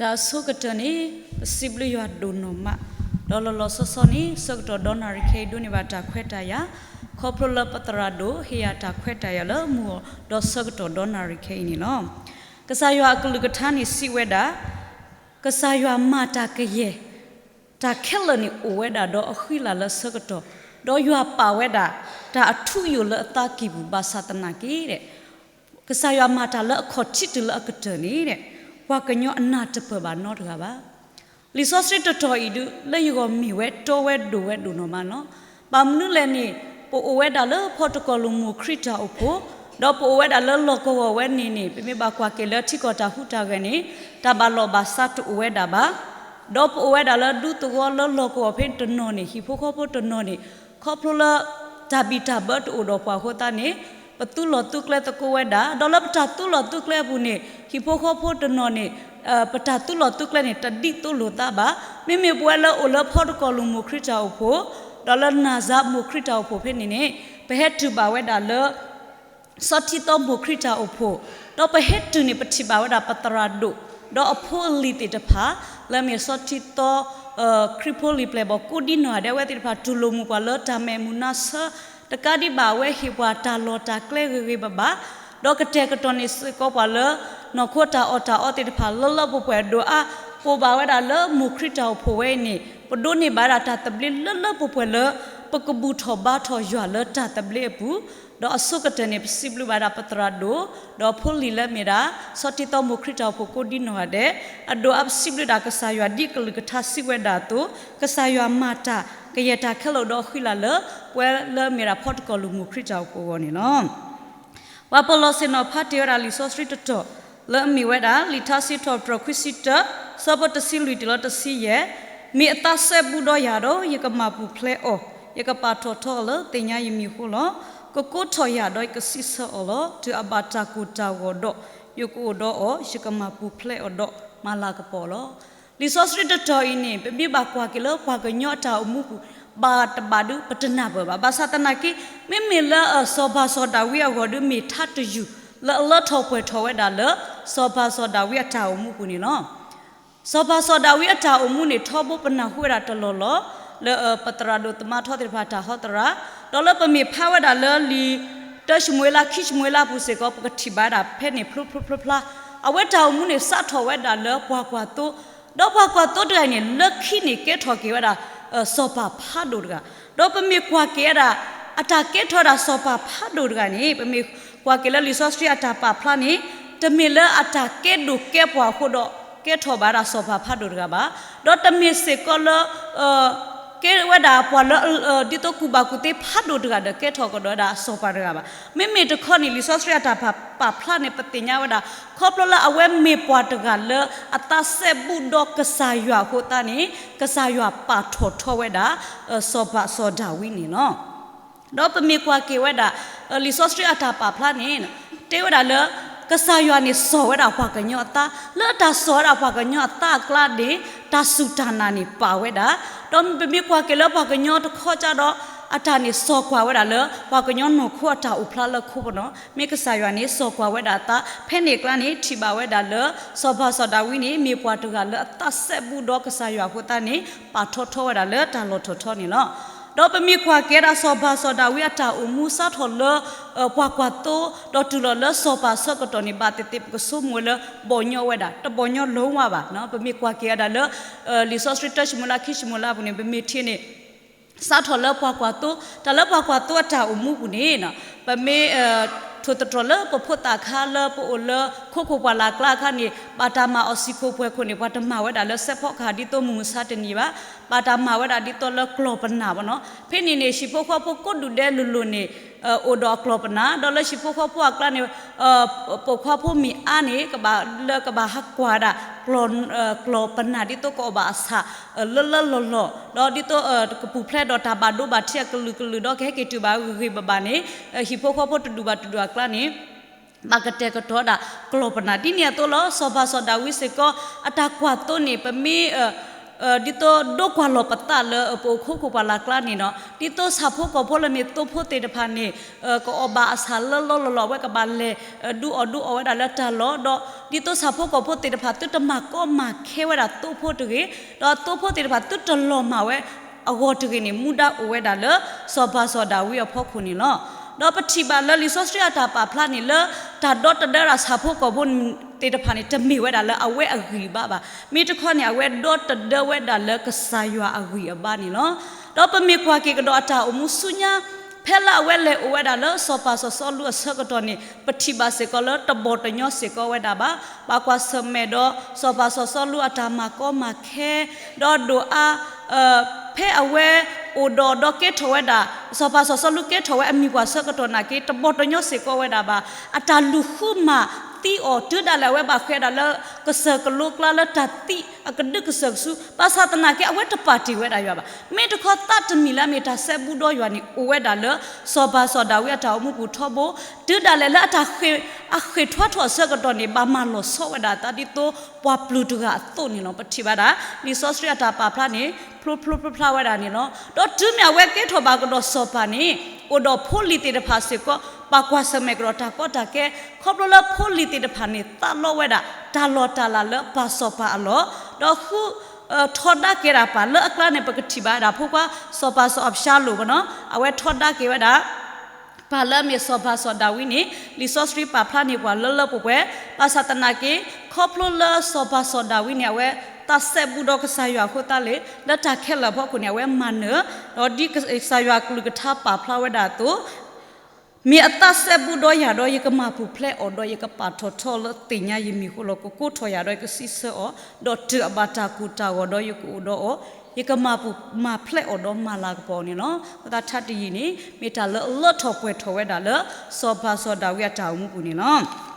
တၢ်အဆိကတၢၢ်န့ၣ် ပစံးဘျုးယွၤဒိၣ်နီၢ်မး, ဒီးလီၤလီၤဆီဆီန့ၣ် ဆၢကတီၢ်ဒီနၣ်ရံၣ်ခဲအံၤဒိးန့ၢ်ဘၣ်တၢ်ခွဲးတၢ်ယာ်, ခီဖျိလၢပသရၣ်ဒိၣ်ဟ့ၣ်ယၤတၢ်ခွဲးတၢ်ယာ်လၢမုၢ်အီၤ ဒီးဆၢကတီၢ်ဒီနၣ်ရံၣ်ခဲအံၤန့ၣ်လီၤ. ကစၢ်ယွၤအကလုၢ်ကထါန့ၣ်စံးဝဲဒၣ်, ကစၢ်ယွၤမၤတၢ်ကယဲၢ် တၢ်ခဲလၢာ်န့ၣ်အိၣ်ဝဲဒၣ်ဒီးအဃံလၤလၢဆၢကတီၢ်, ဒီးယွၤပာ်ဝဲဒၣ် တၢ်အထူအယိာ်လၢအသးကံၢ်ပူၤ ဘၣ်ဆၣ်သနာ်က့ ကစၢ်ယွၤမၤတၢ်လၢအခီၣ်ထံးတုၤလၢအကတၢၢ်န့ၣ် ပှၤကညီအနၢ်တပၢၢ်ဘၣ်နီတဂၤဘၣ်. လံာ်စီဆှံတတီၤအံၤဒုး လၢယဂီၢ်မ့ၢ်ဝဲတီဝဲဒိၣ်ဝဲဒိၣ်နီၢ်မးလီၤ. ဘၣ်မနုၤလဲၣ်န့ၣ် ပအိၣ်ဝဲဒၣ်လၢဖီတကီၢ်လိာ်မိၢ်ခရံာ်တၢ်အိၣ်ဖှိၣ်, ဒီးပအိၣ်ဝဲဒၣ်လၢလီၢ်ကဝီၤဝဲန့ၣ်န့ၣ် ပမ့ၢ်ဘၣ်ကွၢ်က့ၤလၢထံကီၢ်တၢ်ဟူးတၢ်ဂဲၤန့ၣ် တၢ်ဘၣ်လီၢ်ဘၣ်စးတအိၣ်ဝဲဒၣ်ဘၣ်. ဒီးပအိၣ်ဝဲဒၣ်လၢဒူသဝီလၢလီၢ်ကဝီၤဖဲတနီၤန့ၣ် ဟံၣ်ဖိဃီဖိတနီၤန့ၣ် ခီဖျိလၢ တၢ်ဘံၣ်တၢ်ဘၢတအိၣ်ဒီးပှၤအဃိသတးန့ၣ် ပသူလီၤသူကျဲသကိးဝဲဒၣ်, ဒီးလၢပတၢ်သူလီၤသူကျဲအပူၤန့ၣ် ဟံၣ်ဖိဃီဖိတနီၤန့ၣ် ပတၢ်သူလီၤသူကျဲန့ၣ် တဒ်သိးလိာ်သးဘၣ်. မ့မ့ၢ်ပဝဲလၢအိၣ်လၢဖီတကီၢ်လိာ်မိၢ်ခရံာ်တၢ်အိၣ်ဖှိၣ်, ဒီးလၢနၢ်စၢမိၢ်ခရံာ်တၢ်အိၣ်ဖှိၣ်ဖဲန့ၣ်န့ၣ် ပဟဲတုၤဘၣ်ဝဲဒၣ်လၢ စီၤထံသီမိၢ်ခရံာ်တၢ်အိၣ်ဖှိၣ်, ဒီးပဟဲတုၤန့ၣ် ပထံၣ်ဘၣ်ဝဲဒၣ်ပသရၣ်ဒိၣ်, ဒီးအဖိအလံၤသ့ၣ်တဖၣ် လၢအမ့ၢ်စီၤထံသီ ခရံာ်ဖိလံၤပျဲၢ်ဘီၣ်ကိးဒံနီၢ်ဂၤဒဲး အဝဲသ့ၣ်တဖၣ် တူၢ်လိာ်မုာ်ပှၤလၢတၢ်မဲာ်မုာ်နါဆၢ, တကးဒံးဘၣ် အဝဲဟ့ၣ်ပှၤတၢ်လီၢ်တၢ်ကျဲဂ့ၤဂ့ၤဘၣ်ဘၣ်, ဒီးကတဲာ်ကတီၤန့ၣ်စ့ၢ်ကီးပှၤလၢ နီၢ်ခိတၢ်အီၣ်တၢ်အီသ့ၣ်တဖၣ် လၢလၢပှဲၤပှဲၤဒိၣ်အါ, ပအိၣ်ဘၣ်ဝဲဒၣ်လၢမိၢ်ခရံာ်တၢ်အိၣ်ဖှိၣ်ဝဲအံၤန့ၣ် ပဒိးန့ၢ်ဘၣ်ဝဲဒၣ်တၢ်သဘျ့လၢလၢပှဲၤပှဲၤလၢ ပကဘူၣ်ထီၣ်ဘါထီၣ်ယွၤလၢတၢ်သဘျ့အပူၤ, ဒီးအဆိကတၢၢ်န့ၣ် ပစံးဘျုးဘၣ်ဒၣ်ပသရၣ်ဒိၣ်, ဒီးဖိလံၤလၢအမ့ၢ်ဒၣ် စီၤထံသီမိၢ်ခရံာ်တၢ်အိၣ်ဖှိၣ်ကိးဒံနီၢ်ဂၤဒဲး, အဒိၣ်အါပစံးဘျုးဒၣ်ကစၢ်ယွၤဒ်ကလုၢ်ကထါစံးဝဲဒၣ်အသိး, ကစၢ်ယွၤမၤတၢ်ကယဲၢ်တၢ်ခဲလၢာ်ဒီးအဃံလၤလၢ ပဝဲလၢအမ့ၢ်ဒၣ်ဖီတကီၢ်လိာ်မိၢ်ခရံာ်တၢ်အိၣ်ဖှိၣ်အဂီၢ်န့ၣ်လီၤ. ပှၤပလီၢ်ဆ့ၣ်နီၤဖးတ့ၢ်ဝဲဒၣ်လံာ်စီဆှံတတီၤ လၢအမ့ၢ်ဝဲဒၣ် လံာ်ထါစံးထီၣ်ပတြၢၤ ခွံဆံတၢ, ဆၢဖိတဆံလွံၢ်တုၤလၢတဆံယဲၢ်, မ့ၢ်အသးစဲဘူးဒီးယၤဒီး ယကမၤပူၤဖျဲးအီၤ, ယကပာ်ထီၣ်ထီအီၤလၢသ့ၣ်ညါယမံၤအဃိလီၤ. ကကိးထီၣ်ယၤဒီးယကစံးဆၢအီၤလီၤ. တုၤအဘၣ်တၢ်ကိၢ်တၢ်ဂီၤဒီး ယကအိၣ်ဒီးအီၤ, ယကမၤပူၤဖျဲးအီၤဒီးမၤလၤကပီၤလီၤ. လံာ်စီဆှံတတီၤအံၤန့ၣ် ပမ့ၢ်ဘၣ်ကွၢ်က့ၤလၢပှၤကညီအတၢ်အိၣ်မူပူၤ ဘၣ်တဘၣ်ဒုး ပတနၢ်ပၢၢ်ဘၣ်. ဘၣ်ဆၣ်သနာ်က့ မ့မ့ၢ်လၢစီၤပၤစီၤဒၤဝံးအဂီၢ်ဒုး မ့ၢ်ထါတယုၢ်လၢအလၢထီၣ်ပှဲၤထီၣ်ဝဲဒၣ်လၢ စီၤပၤစီၤဒၤဝံးအတၢ်အိၣ်မူပူၤန့ၣ်လီၤ. စီၤပၤစီၤဒၤဝံးအတၢ်အိၣ်မူန့ၣ် ထီဘိပနၢ်ဟူဝဲဒၣ်တလီၢ်လီၤ. လၢပသရၣ်ဒိၣ်သမါထီသ့ၣ်တဖၣ်တၢ်ဟီသရၣ်, ဒီးလၢပမ့ၢ်ဖးဝဲဒၣ်လၢလံာ်တၢၡမူၤအ့လး ခံၡမူၤအ့လးအပူၤစ့ၢ်ကီး ပကထံၣ်ဘၣ်ဝဲဒၣ်ဖဲန့ၣ်ဖျိဖျိဖျါဖျါ, အဝဲတၢ်အိၣ်မူန့ၣ် စးထီၣ်ဝဲဒၣ်လၢပှၤကွၢ်သိ, ဒီးပှၤကွၢ်သိတဂၤအံၤန့ၣ် လၢခံန့ၣ်ကဲထီၣ်က့ၤဝဲဒၣ် စီၤပၤဖးဒိၣ်တဂၤ, ဒီးပမ့ၢ်ကွၢ်က့ၤဝဲဒၣ် အတၢ်ကဲထီၣ်ဝဲဒၣ်စီၤပၤဖးဒိၣ်တဂၤန့ၣ် ပမ့ၢ်ကွၢ်က့ၤလၢလံာ်စီဆှံအတၢ်ပာ်ဖျါန့ၣ် တမ့ၢ်လၢအတၢ်ကဲဒိၣ်ကဲပှၢ်အဃိဒီး ကဲထီၣ်ဘၣ်ဝဲဒၣ်စီၤပၤဖးဒိၣ်တဂၤဘၣ်. ဒီးတမ့ၢ်စ့ၢ်ကီးလၢ ကဲဝဲဒၣ်ပှၤလၢ ဒ်သိးကူၣ်ဘၣ်ကူၣ်သ့ဖးဒိၣ်တဂၤဒီး ကဲထီၣ်ကဒီးဝဲဒၣ်စီၤပၤတဂၤဘၣ်. မ့မ့ၢ်တခီန့ၣ် လံာ်စီဆှံအတၢ်ပာ်ဖျါန့ၣ် ပသ့ၣ်ညါဝဲဒၣ် ခီဖျိလၢအဝဲမ့ၢ်ပှၤတဂၤလၢအသးစဲဘူးဒီးကစၢ်ယွၤအဃိသတးန့ၣ် ကစၢ်ယွၤပာ်ထီၣ်ထီဝဲဒၣ် စီၤပၤစီၤဒၤဝံးန့ၣ်လီၤ. ဒီးပမ့ၢ်ကွၢ်က့ၤဝဲဒၣ် လံာ်စီဆှံအတၢ်ပာ်ဖျါန့ၣ် တဲဝဲဒၣ်လၢ ကစၢ်ယွၤန့ၣ်စီၢ်ဝဲဒၣ်ပှၤကညီအသး, လၢတၢ်စီၢ်ဝဲဒၣ်ပှၤကညီအသးအကျါန့ၣ် တၢ်စူၢ်တၢ်နာ်န့ၣ်ပာ်ဝဲဒၣ်, ဒီးပမ့ၢ်ကွၢ်က့ၤလၢပှၤကညီတခီကဒီး အတၢ်န့ၣ်စီၢ်ကွၢ်ဝဲဒၣ်လၢ ပှၤကညီနီၢ်ခိအတၢ်အိၣ်ဖျါလၢခိပနီၤ, မ့ၢ်ကစၢ်ယွၤန့ၣ်စီၢ်ကွၢ်ဝဲဒၣ်အသး, ဖဲန့ၣ်အကျါန့ၣ် ထံၣ်ဘၣ်ဝဲဒၣ်လၢ စီၤပၤစီၤဒၤဝံးန့ၣ် မ့ၢ်ပှၤတဂၤလၢအသးစဲဘူးဒီးကစၢ်ယွၤအဃိသတးန့ၣ် ပာ်ထီၣ်ထီဝဲဒၣ်လၢတၢ်လီၢ်ထီၣ်ထီန့ၣ်လီၤ. ဒီးပမ့ၢ်ကွၢ်က့ၤဝဲဒၣ်စီၤပၤစီၤဒၤဝံးအတၢ်အိၣ်မူစးထီၣ်လၢ ပှၤကွၢ်သိ ဒီးတုၤလီၤလၢစီၤပၤဆၢကတီၢ်န့ၣ် ဘၣ်သ့ၣ်သ့ၣ်ပကဆိကမိၣ်ဝဲလၢ ဘီၣ်ညီဝဲဒၣ် တဘီၣ်ညီလၢၤဝဲဘၣ်. ပမ့ၢ်ကွၢ်က့ၤဝဲဒၣ်လၢ လံာ်စီဆှံတၢၡမူၤအ့လး ခံၡမူၤအ့လးအပူၤန့ၣ် ပမ့ၢ်ထံၣ်န့ၣ် စးထီၣ်လၢပှၤကွၢ်သိ, တၢ်လၢပှၤကွၢ်သိအတၢ်အိၣ်မူပူၤန့ၣ် ပမ့ၢ် ထိၣ်သတြီၤလၢပဖိသၣ်ခါလၢပအိၣ်လၢခိခိၣ်ပှၢ်လၢ်ကျါအခါန့ၣ် ဘၣ်တၢ်မၤအီၤဆံးခိၣ်ပှဲၤခိၣ်န့ၣ် ပှၤတမၤဝဲဒၣ်လၢစဲးဖီကဟၣ်ဒ်သိးမုၢ်မဆါတနံၤဘၣ်, ဘၣ်တၢ်မၤဝဲဒၣ်ဒ်သိးလၢကျီၢ်ပနၢ်ဘၣ်နီၤ. ဖဲန့ၣ်န့ၣ် ဟံၣ်ဖိဃီဖိကိးဒူၣ်ဒဲးလိၤလိၤန့ၣ် အိၣ်ဒီးအကျီၢ်ပနၢ်, ဒီးလၢဟံၣ်ဖိဃီဖိအကျါန့ၣ် ပိာ်ခွါဖိမ့ၢ်အါန့ၣ် ကဘၣ်လၢကဘၣ်ဟးကွၢ်ဒၣ် ကျီၢ်ပနၢ်ဒ်သိးကအီၣ်ဘၣ်အဆၣ် လၢလၢလီၢ်လီၢ်, ဒီးဒ်သိးကပူၤဖျဲးဒီးတၢ်ဘၣ်ဒိဘၣ်ထံးအကလုာ်ကလုာ် ဒီးကဟဲက့ၤတုၤဘၣ်ဂ့ၤဂ့ၤဘၣ်ဘၣ်န့ၣ် ဟံၣ်ဖိဃီဖိတဒူၣ်ဘၣ်တဒူၣ်အကျါန့ၣ် ဘၣ်ကတဲာ်ကတီၤဒၣ်ကျီၢ်ပနၢ် ဒ်န့ၣ်အသိးလီၤ. စီၤပၤစီၤဒၤဝံးစ့ၢ်ကီး အတၢ်ကွၢ်သိန့ၣ် ပမ့ၢ် ဒ်သိးဒိးကွၢ်လီၤပသးလၢပအိၣ်ခိခိၣ်ပှၢ်လၢ်ကျါန့ၣ်လီၤ. ဒ်သိးဆၣ်ဖိကီၢ်ဖိလၢမ့ၢ်သိဖိသ့ၣ်တဖၣ်န့ၣ် ကအီၣ်ဘၣ်အဆၣ်လၢလီၢ်လီၢ်လီၢ် အဝဲကဘၣ်လဲၤဒုးအီၣ်ဒုးအီဝဲဒၣ်လၢတၢ်လီၢ်, ဒီးဒ်သိးဆၣ်ဖိကီၢ်ဖိသ့ၣ်တဖၣ်သုတမၤကီမၤခဲဝဲဒၣ်သိဖိတဂ့ၤ, ဒီးသိဖိသ့ၣ်တဖၣ်သုတလီၤမၢ်ဝဲအဂီၢ်တဂ့ၤန့ၣ် မူဒါအိၣ်ဝဲဒၣ်လၢ စီၤပၤစီၤဒၤဝံးအဖီခိၣ်န့ၣ်လီၤ. ဒီးပထံၣ်ဘၣ်လၢလံာ်စီဆှံအတၢ်ပာ်ဖျါန့ၣ်လၢ တၢ်ဒီတဒၢဒၣ်ဆၣ်ဖိကီၢ်ဖိသ့ၣ်တဖၣ်န့ၣ် တမ့ၢ်ဝဲဒၣ်လၢအဝဲအဂံၢ်အဘါဘၣ်. မ့ၢ်တခီန့ၣ် အဝဲဒီတဒၢဝဲဒၣ်လၢကစၢ်ယွၤအဂံၢ်အဘါန့ၣ်လီၤ. ဒီးပမ့ၢ်ကွၢ်က့ၤကဒီးအတၢ်အိၣ်မူဆူညါ ဖဲလၢအဝဲလဲၤအိၣ်ဝဲဒၣ်လၢစီၤပၤစီၤစီလူးအဆၢကတီၢ်န့ၣ် ပထံၣ်ဘၣ်စ့ၢ်ကီးလၢတဘီၣ်တညီစ့ၢ်ကီးဝဲဒၣ်ဘၣ်. ဘၣ်ကွၢ်ဆၢၣ်မဲာ်ဒီး စီၤပၤစီၤစီလူးအတၢ်မၤကီမၤခဲ ဒီးဒိၣ်အါ ဖဲအဝဲအိၣ်ဒီးဒီးကဲထီၣ်ဝဲဒၣ် စီၤပၤစီၤစီလူးကဲထီၣ်ဝဲအမံၤပှၢ်ဆၢကတီၢ်နာ်က့ တဘီၣ်တညီစ့ၢ်ကီးဝဲဒၣ်ဘၣ်. အတၢ်လူၤဃုမၤသံအီၤတုၤဒၣ်လဲာ် အဝဲဘၣ်ဃးဒၣ်လၢ ကစၢၢ်ကလိကျါလၢတၢ်သံအကဒုကစၢၢ်ကဆူး, ဘၣ်ဆၣ်သနာ်က့ အဝဲတပာ်တ့ၢ်ဝဲဒၣ်ယွၤဘၣ်. မ့ၢ်တခီသးတမံၤလၢအမ့ၢ်တၢ်စဲဘူးဒီးယွၤန့ၣ် အိၣ်ဝဲဒၣ်လၢ စီၤပၤစီၤဒၤဝံးအတၢ်အိၣ်မူပူၤထီဘိ, တုၤဒၣ်လဲာ်လၢအတၢ် အဃ့ၢ်ထွါထီၣ်အဆၢကတီၢ်န့ၣ် ဘၣ်မၤလီၤဆီဝဲဒၣ်အသးဒ်သိးပှၤပျုၢ်တဂၤအသိးန့ၣ်လီၤ. ပထံၣ်ဘၣ်ဒၣ် လံာ်စီဆှံအတၢ်ပာ်ဖျါန့ၣ် ဖျိဖျိဖျါဖျါဝဲဒၣ်န့ၣ်လီၤ. ဒီးတုၤမ့ၢ်အဝဲကဲထီၣ်ဘၣ်ကဒီးစီၤပၤန့ၣ် အိၣ်ဒီးဖိလံၤသ့ၣ်တဖၣ်စ့ၢ်ကီး ဘၣ်ကွၢ်ဆၢၣ်မဲာ်ကဒီးတၢ်ကီတၢ်ခဲ, ခီဖျိလၢဖိလံၤသ့ၣ်တဖၣ်န့ၣ် သးလီဝဲဒၣ် တၢ်လီၢ်တၢ်လၤလၢပၢ်စီၤပၤအလီၢ်, ဒီးဃု ထီဒါက့ၤဒၣ်ပၢ်လၢအကျါန့ၣ် ပကထံၣ်ဘၣ်ဒၣ်ဖိခွါ စီၤပၤစီၤအၤဘၡါလိၣ်ဘၣ်နီၤ, အဝဲထီဒါက့ၤဝဲဒၣ် ပၢ်လၢအမ့ၢ်စီၤပၤစီၤဒၤဝံးန့ၣ် လံာ်စီဆှံပာ်ဖျါန့ၢ်ပှၤလၢလၢပှဲၤပှဲၤ, ဘၣ်ဆၣ်သနာ်က့ ခီဖျိလၢစီၤပၤစီၤဒၤဝံးန့ၣ် အဝဲသးစဲဘူးဒီးကစၢ်ယွၤအဃိသတးလၢ လၢတၢ်ခဲလၢာ်အဖီခိၣ်န့ၣ် အဝဲမၤနၢၤ, ဒီးဒ်ကစၢ်ယွၤအကလုၢ်ကထါပာ်ဖျါဝဲဒၣ်အသိး မ့ၢ်အသးစဲဘူးဒီးယၤဒီး ယကမၤပူၤဖျဲးအီၤဒီး ယကပာ်ထီၣ်ထီလၢသ့ၣ်ညါယမံၤဃိလီၤ. ကကိးထီၣ်ယၤဒီးယကစံးဆၢအီၤ, ဒီးတုၤအဘၣ်တၢ်ကူၣ်တၢ်ဂီၤဒီးယကအိၣ်ဒီးအီၤ, ယကမၤပူၤမၤဖျဲးအီၤဒီးမၤလၤကပီၤအီၤန့ၣ်လီၤ. အဃိသတးထါတယံာ်န့ၣ် မ့ၢ်တၢ်လၢအလၢထီၣ်ပှဲၤထီၣ်ဝဲဒၣ်လၢ စီၤပၤစီၤဒၤဝံးအတၢ်အိၣ်မူပူၤန့ၣ်လီၤ.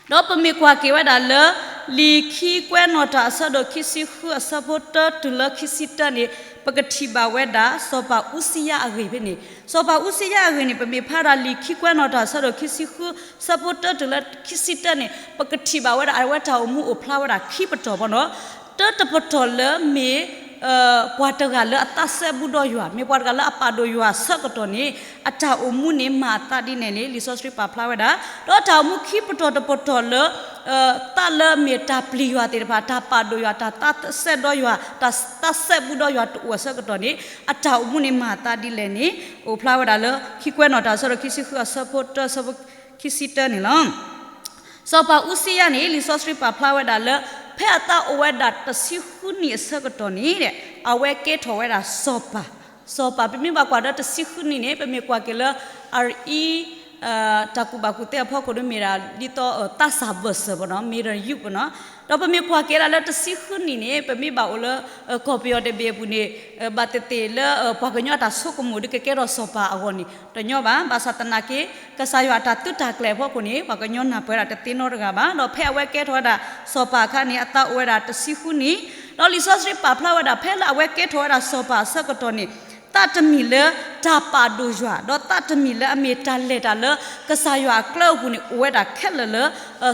ဒီးပမ့ၢ်ကွၢ်က့ၤဝဲဒၣ်လၢ လံာ်ခံကွဲးနီၣ်တၢ်အဆၢဒိၣ်ခံဆံဃုအဆၢဖိတၢတုၤလၢခံဆံတၢန့ၣ် ပကထံၣ်ဘၣ်ဝဲဒၣ် စီၤပၤအူစံယၤအဂ့ၢ်ဖဲန့ၣ်, စီၤပၤအူစံယၤအဂ့ၢ်န့ၣ် ပမ့ၢ်ဖးဒၣ်လံာ်ခံကွဲးနီၣ်တၢ်အဆၢဒိၣ်ခံဆံဃု ဆၢဖိတၢတုၤလၢခံဆံတၢန့ၣ် ပကထံၣ်ဘၣ်ဝဲဒၣ် အဝဲတၢ်အိၣ်မူအိၣ်ဖျါဝဲဒၣ်ခံပတီၢ်ဘၣ်နီၤ. တၢတပတီၢ်လၢမ့ၢ် ပှၤတဂၤလၢအသးစဲဘူးဒီးယွၤ, မ့ၢ်ပှၤတဂၤလၢအပာ်ဒိၣ်ယွၤဆၢကတီၢ်န့ၣ် အတၢ်အိၣ်မူန့ၣ်မၤအသးဒ်လဲၣ်န့ၣ် လံာ်စီဆှံပာ်ဖျါဝဲဒၣ်, ဒီးတၢ်အိၣ်မူခံပတီၢ်တပတီၢ်လၢ သးလၢမ့ၢ်တၢ်ပျံၤယွၤသ့ၣ်တဖၣ်, တၢ်ပာ်ဒိၣ်ယွၤ, တၢ်သးစဲဒီးယွၤ, တၢ်သးစဲဘူးဒီးယွၤတအိၣ်အဆၢကတီၢ်န့ၣ် အတၢ်အိၣ်မူန့ၣ်မၤအသးဒ်လဲၣ်န့ၣ် အိၣ်ဖျါဝဲဒၣ်လၢ ခံကွဲးနီၣ်တၢ်အဆၢဒိၣ်ခံဆံဃုအဆၢဖိတၢ ဆၢဖိခံဆံတၢန့ၣ်လီၤ. စီၤပၤအူစံယၤန့ၣ် လံာ်စီဆှံပာ်ဖျါဝဲဒၣ်လၢ ဖဲအသးအိၣ်ဝဲဒၣ်တဆံဃုနံၣ်အဆၢကတီၢ်န့ၣ် အဝဲကဲထီၣ်ဝဲဒၣ်စီၤပၤ, စီၤပၤ ပမ့ၢ်ဘၣ်ကွၢ်ဒီးတဆံဃုနံၣ်န့ၣ် ပမ့ၢ်ကွၢ်က့ၤလၢ အအံၤ တၢ်ကူၣ်ဘၣ်ကူၣ်သ့အဖီခိၣ်ဒီးမ့ၢ်ဒၣ် ဒ်သိးသးစၢ်ဘၢၣ်စၢ်ဘၣ်နီၤ, မ့ၢ်ဒၣ်ယုၢ်ဘၣ်နီၤ, ဒီးပမ့ၢ်ကွၢ်က့ၤဒၣ်လၢတဆံဃုနံၣ်န့ၣ် ပမ့ၢ်ဘၣ်အိၣ်လၢ ကီၢ်ပယီၤတဘ့ၣ်အပူၤန့ၣ် ဘၣ်သ့ၣ်သ့ၣ်လၢပှၤကညီအတၢ်ဆိကမိၣ်ဒီးကကဲထီၣ်စီၤပၤအဂီၢ်န့ၣ် တညီဘၣ်. ဘၣ်ဆၣ်သနာ်က့ ကစၢ်ယွၤအတၢ်သုးတၢ်ကျဲၤအဖီခိၣ်န့ၣ် ပှၤကညီနၢ်ပၢၢ်ဝဲဒၣ်တသ့နီတဂၤဘၣ်. ဒီးဖဲအဝဲကဲထီၣ်ဝဲဒၣ်စီၤပၤအခါန့ၣ် အသးအိၣ်ဝဲဒၣ်တဆံဃုနံၣ်, ဒီးလံာ်စီဆှံပာ်ဖျါဝဲဒၣ် ဖဲလၢအဝဲကဲထီၣ်ဝဲဒၣ်စီၤပၤအဆၢကတီၢ်န့ၣ် သးတမံၤလၢတၢ်ပာ်ဒိၣ်ယွၤ ဒီးသးတမံၤလၢအမ့ၢ်တၢ်လဲၤတၢ်လၢကစၢ်ယွၤအကျဲအပူၤန့ၣ် အိၣ်ဝဲဒၣ်ခဲလၢာ်လၢ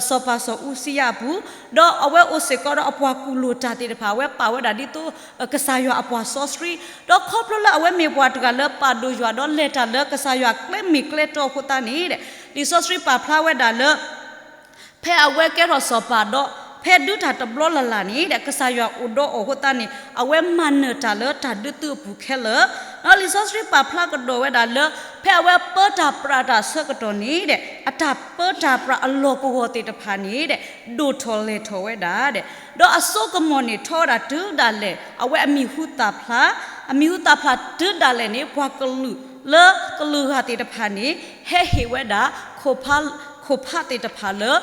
စီၤပၤစီၤအူစံယၤအပူၤ, ဒီးအဝဲအိၣ်စ့ၢ်ကီးဒီးအပှၤကူၣ်လိာ်တၢ်သ့ၣ်တဖၣ် အဝဲပာ်ဝဲဒၣ်ဒ်သိး ကစၢ်ယွၤအပှၤစီဆှံ, ဒီးခီဖျိလၢအဝဲမ့ၢ်ပှၤတဂၤလၢပာ်ဒိၣ်ယွၤဒီးလဲၤတၢ်လၢကစၢ်ယွၤကျဲမ့ၢ်ကျဲတီအဃိသတးန့ၣ် လံာ်စီဆှံပာ်ဖျါဝဲဒၣ်လၢ ဖဲအဝဲကဲထီၣ်စီၤပၤဒီး ဖဲဒုးတၢ်တဘျီလၢ်လၢ်န့ၣ် ကစၢ်ယွၤအိၣ်ဒီးအီၤအဃိသတးန့ၣ် အဝဲမၤနၢၤတၢ်လၢတၢ်ဒုးသုးအပူၤခဲလၢာ်, ဒီးလံာ်စီဆှံပာ်ဖျါကဒီးဝဲဒၣ်လၢ ဖဲအဝဲပၢတၢ်ပြးတၢ်အဆၢကတီၢ်န့ၣ် အတၢ်ပၢတၢ်ပြးအလီၢ်ကဝီၤသ့ၣ်တဖၣ်န့ၣ် ဒိၣ်ထီၣ်လဲၢ်ထီၣ်ဝဲဒၣ် ဒီးအစိကမီၤန့ၣ်ထီဝဲဒၣ်တုၤဒၣ်လဲာ် အဝဲအမံၤဟူသၣ်ဖျါ, အမံၤဟူသၣ်ဖျါတုၤဒၣ်လဲာ်န့ၣ် ပှၤကလုာ်လၢကလုာ်ဂၤသ့ၣ်တဖၣ်န့ၣ် ဟဲဟ့ၣ်ဝဲဒၣ် ခိၣ်ဖးသ့ၣ်တဖၣ်လၢ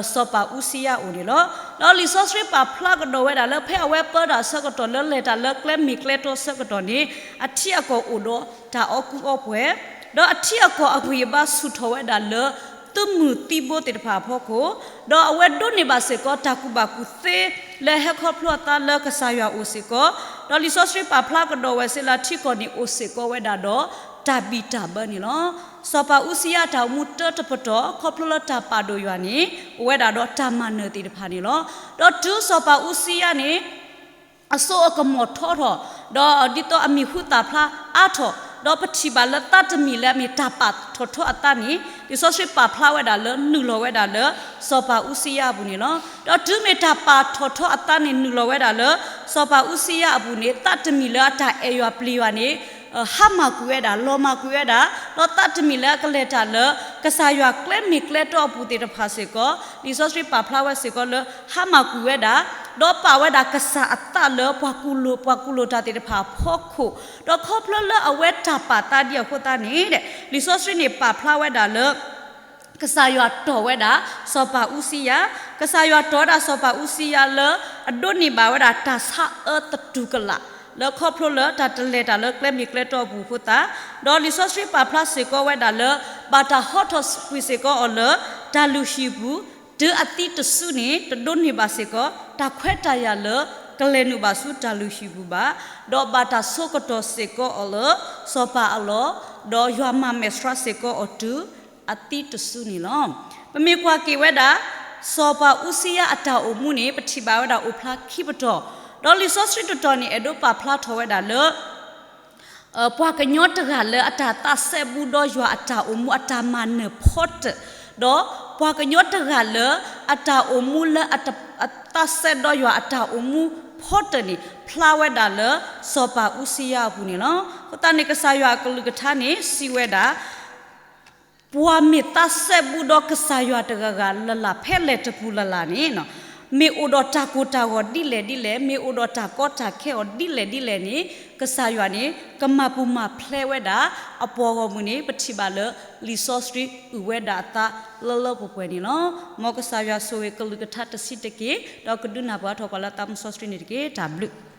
စီၤပၤအူစံယၤအအိၣ်န့ၣ်လီၤ. ဒီးလံာ်စီဆှံပာ်ဖျါကဒီးဝဲဒၣ်လၢ ဖဲအဝဲပၢတၢ်အဆၢကတီၢ်လၢလဲၤတၢ်လၢကျဲမ့ၢ်ကျဲတီဆၢကတီၢ်န့ၣ် အထံအကီၢ်အိၣ်ဒီးတၢ်အီၣ်ကူအီပှဲၤ, ဒီးအထံအကီၢ်အဂံၢ်အဘါဆူၣ်ထီၣ်ဝဲဒၣ်လၢ သုးမုၢ်သံဘိသ့ၣ်တဖၣ်အဖီခိၣ်, ဒီးအဝဲဒိးန့ၢ်ဘၣ်စ့ၢ်ကီးတၢ်ကူၣ်ဘၣ်ကူၣ်သ့လၢဟဲခီဖျိအသးလၢကစၢ်ယွၤအအိၣ်စ့ၢ်ကီး, ဒီးလံာ်စီဆှံပာ်ဖျါကဒီးဝဲစ့ၢ်လၢထံကီၢ်န့ၣ်အိၣ်စ့ၢ်ကီးဝဲဒၣ်ဒီး တၢ်ဘံၣ်တၢ်ဘၢန့ၣ်လီၤ. စီၤပၤအူစံယၤတၢ်အိၣ်မူတၢတပတီၢ် ခီဖျိလၢတၢ်ပာ်ဒိၣ်ယွၤန့ၣ် အိၣ်ဝဲဒၣ်ဒီးတၢ်မၤနၢၤသ့ၣ်တဖၣ်န့ၣ်လီၤ. ဒီးတုၤစီၤပၤအူစံယၤန့ၣ် အစိအကမီၤထီထီၣ်, ဒီးဒ်သိးအမံၤဟူသၣ်ဖျါအါထီၣ်, ဒီးပထံၣ်ဘၣ်လၢသးတမံၤလၢအမ့ၢ်တၢ်ပာ်ထီၣ်ထီအသးန့ၣ် လံာ်စီဆှံပာ်ဖျါဝဲဒၣ်လၢနုာ်လီၤဝဲဒၣ်လၢစီၤပၤအူစံယၤအပူၤန့ၣ်လီၤ. ဒီးတုၤမ့ၢ်တၢ်ပာ်ထီၣ်ထီအသးန့ၣ်နုာ်လီၤဝဲဒၣ်လၢစီၤပၤအူစံယၤအပူၤန့ၣ် သးတမံၤလၢအတၢ်အဲၣ်ယွၤပျံၤယွၤန့ၣ် ဟါမၢ်ကွံာ်ဝဲဒၣ်, လီၤမၢ်ကွံာ်ဝဲဒၣ်, ဒီးသးတမံၤလၢအကလဲၤတၢ်လၢ ကစၢ်ယွၤကျဲမ့ၢ်ကျဲတီအပူၤသ့ၣ်တဖၣ်စ့ၢ်ကီး လံာ်စီဆှံပာ်ဖျါဝဲစ့ၢ်ကီးလၢဟါမၢ်ကွံာ်ဝဲဒၣ်, ဒီးပာ်ဝဲဒၣ်ကစၢ်အသးလၢပှၤကူၣ်လိာ်, ပှၤကူၣ်လိာ်တၢ်သ့ၣ်တဖၣ်အဖီခိၣ်, ဒီးခီဖျိလၢအဝဲတၢ်ပာ်သးဒ်အဃိသတးန့ၣ် လံာ်စီဆှံန့ၣ်ပာ်ဖျါဝဲဒၣ်လၢ ကစၢ်ယွၤတီၢ်ဝဲဒၣ် စီၤပၤအူစံယၤ, ကစၢ်ယွၤတီၢ်ဝဲဒၣ်စီၤပၤအူစံယၤလၢ အဒိးန့ၢ်ဘၣ်ဝဲဒၣ်တၢ်ဆါအၢသတူၢ်ကလာ် လၢခီဖျိလၢတၢ်တလဲၤတၢ်လၢကျဲမ့ၢ်ကျဲတီအပူၤအဃိသတး, ဒီးလံာ်စီဆှံပာ်ဖျါစ့ၢ်ကီးဝဲဒၣ်လၢ ဘၣ်တၢ်ဟီထီၣ်ကွံာ်စ့ၢ်ကီးအီၤလၢ တၢ်လုၢ်ဟံၣ်ပူၤ, တုၤအသံတစုန့ၣ် တဒိးန့ၢ်ဘၣ်စ့ၢ်ကီး တၢ်ခွဲးတၢ်ယာ်လၢ ကလဲၤနုာ်ဘၣ်ဆူတၢ်လုၢ်ဟံၣ်ပူၤဘၣ်, ဒီးဘၣ်တၢ်ဆိကတီၢ်စ့ၢ်ကီးအီၤလၢ စီၤပၤအလီၢ်, ဒီးယွၤမၤမဲာ်ဆှးစ့ၢ်ကီးအီၤတုၤ အသံတစုန့ၣ်လီၤ. ပမ့ၢ်ကွၢ်က့ၤဝဲဒၣ် စီၤပၤအူစံယၤအတၢ်အိၣ်မူန့ၣ် ပထံၣ်ဘၣ်ဝဲဒၣ်အိၣ်ဖျါခံပတီၢ်, ဒီးလံာ်စီဆှံတတီၢ်န့ၣ် အဲၣ်ဒိးပာ်ဖျါထီၣ်ဝဲဒၣ်လၢ ပှၤကညီတဂၤလၢအတၢ်သးစဲဘူးဒီးယွၤအတၢ်အိၣ်မူအတၢ်မၤနၢၤဖီတၢၣ်, ဒီးပှၤကညီတဂၤလၢအတၢ်အိၣ်မူလၢအတၢ် အသးစဲဒီးယွၤအတၢ်အိၣ်မူဖီတၢၣ်န့ၣ် ဖျါဝဲဒၣ်လၢစီၤပၤအူစံယၤအပူၤန့ၣ်လီၤ. အဃိသတးန့ၣ် ကစၢ်ယွၤအကလုၢ်ကထါန့ၣ် စံးဝဲဒၣ် ပှၤမ့ၢ်သးစဲဘူးဒီးကစၢ်ယွၤတဂၤဂၤလၢ်လၢ်ဖဲလဲၣ်တပူၤလၢ်လၢ်န့ၣ်, မ့ၢ်အိၣ်ဒီးတၢ်ကိၢ်တၢ်ဂီၤဒ်လဲၣ်ဒ်လဲၣ်, မ့ၢ်အိၣ်ဒီးတၢ်ကီတၢ်ခဲအီၤဒ်လဲၣ်ဒ်လဲၣ်န့ၣ်, ကစၢ်ယွၤန့ၣ် ကမၤပူၤမၤဖျဲးဝဲဒၣ် အပှၤဂီၢ်မုၢ်န့ၣ် ပထံၣ်ဘၣ်လၢလံာ်စီဆှံအုၣ်ဝဲဒၣ်အသးလၢလၢပှဲၤပှဲၤန့ၣ်လီၤ. မ်ကစၢ်ယွၤဆိၣ်ဂ့ၤကလုၢ်ကထါတဆံးတက့ၢ်, ဒီးကဒုးနၢ်ပၢၢ်ထီၣ်ပှၤလၢသးမုၢ်စီဆှံန့ၣ်တက့ၢ်. တၢ်ဘျုး